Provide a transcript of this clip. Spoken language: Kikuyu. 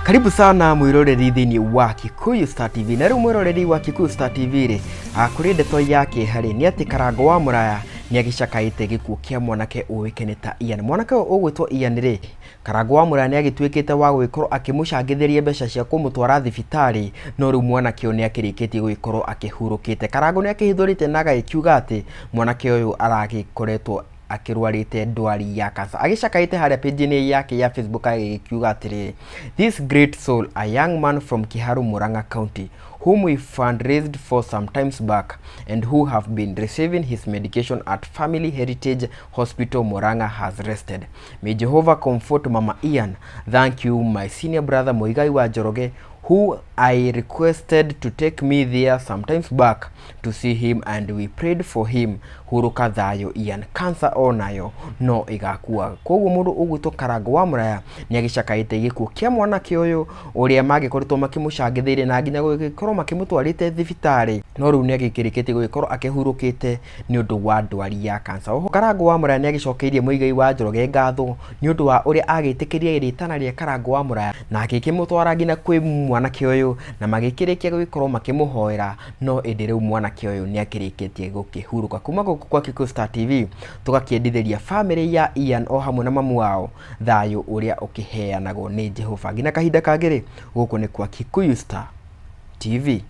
Karibu sana mwiroreri thĩinĩ wa Kikuyu Star TV. Na rĩu mwiroreri wa Kikuyu Star TV rĩ, kũrĩ ndeto ya kĩeha rĩ, nĩ atĩ Karango wa Mũraya nĩ agĩcakaĩte gĩkuũ kĩa mwanake ũĩkaine ta Ian. Mwanake ũyũ ũgwĩtwo Ian rĩ, Karango wa Mũraya nĩ agĩtuĩkĩte wa gũgĩkorwo akĩmũcangithĩria mbeca cia kũmũtwara thibitarĩ, no rĩu mwanake ũyũ nĩ akĩrĩkĩtie gũgĩkorwo akĩhurũkĩte. Karango nĩ akĩhithũrĩte na agagĩkiuga atĩ mwanake ũyũ aragĩkoretwo akĩrwarĩte ndwari ya cancer. Agĩcakaĩte harĩa page-inĩ yake ya Facebook agĩkiuga atĩrĩrĩ, "This great soul, a young man from Kiharu, Murang'a County, whom we fundraised for some times back and who have been receiving his medication at Family Heritage Hospital, Murang'a, has rested. May Jehovah comfort Mama Ian. Thank you, my senior brother Muigai wa Njoroge, who I requested to take me there sometimes back to see him and we prayed for him. Huruka thayũ Ian, cancer onayo no ĩgakua." Koguo mũndũ ũgwĩtwo Karango wa Mũraya nĩ agĩcakaĩte gĩkuũ kĩa mwanake ũyũ ũrĩa magĩkoretwo makĩmũcangithĩirie na nginya gũgĩkorwo makĩmũtwarĩte thibitarĩ, no rĩu nĩ agĩkĩrĩkĩtie gũgĩkorwo akĩhurũkĩte nĩ ũndũ wa ndwari ya cancer. Oho Karango wa Mũraya nĩ agĩcokeirie Muigai wa Njoroge ngatho nĩ ũndũ wa ũrĩa agĩtĩkĩria rĩtana rĩa Karango wa Mũraya na agĩkĩmũtwara nginya kwĩ mwanake ũyũ na magĩkĩrĩkia gũgĩkorwo makĩmũhoera, no ĩndĩ rĩu mwanake ũyũ nĩ akĩrĩkĩtie gũkĩhurũka. Kuma gũkũ kwa Kikuyu Star TV tũgakĩendithĩria bamĩrĩ ya Ian o hamwe na mamu wao thayũ ũrĩa ũkĩheanagwo nĩ Jehova. Nginya kahinda kangĩ rĩ, gũkũ nĩ kwa Kikuyu Star TV.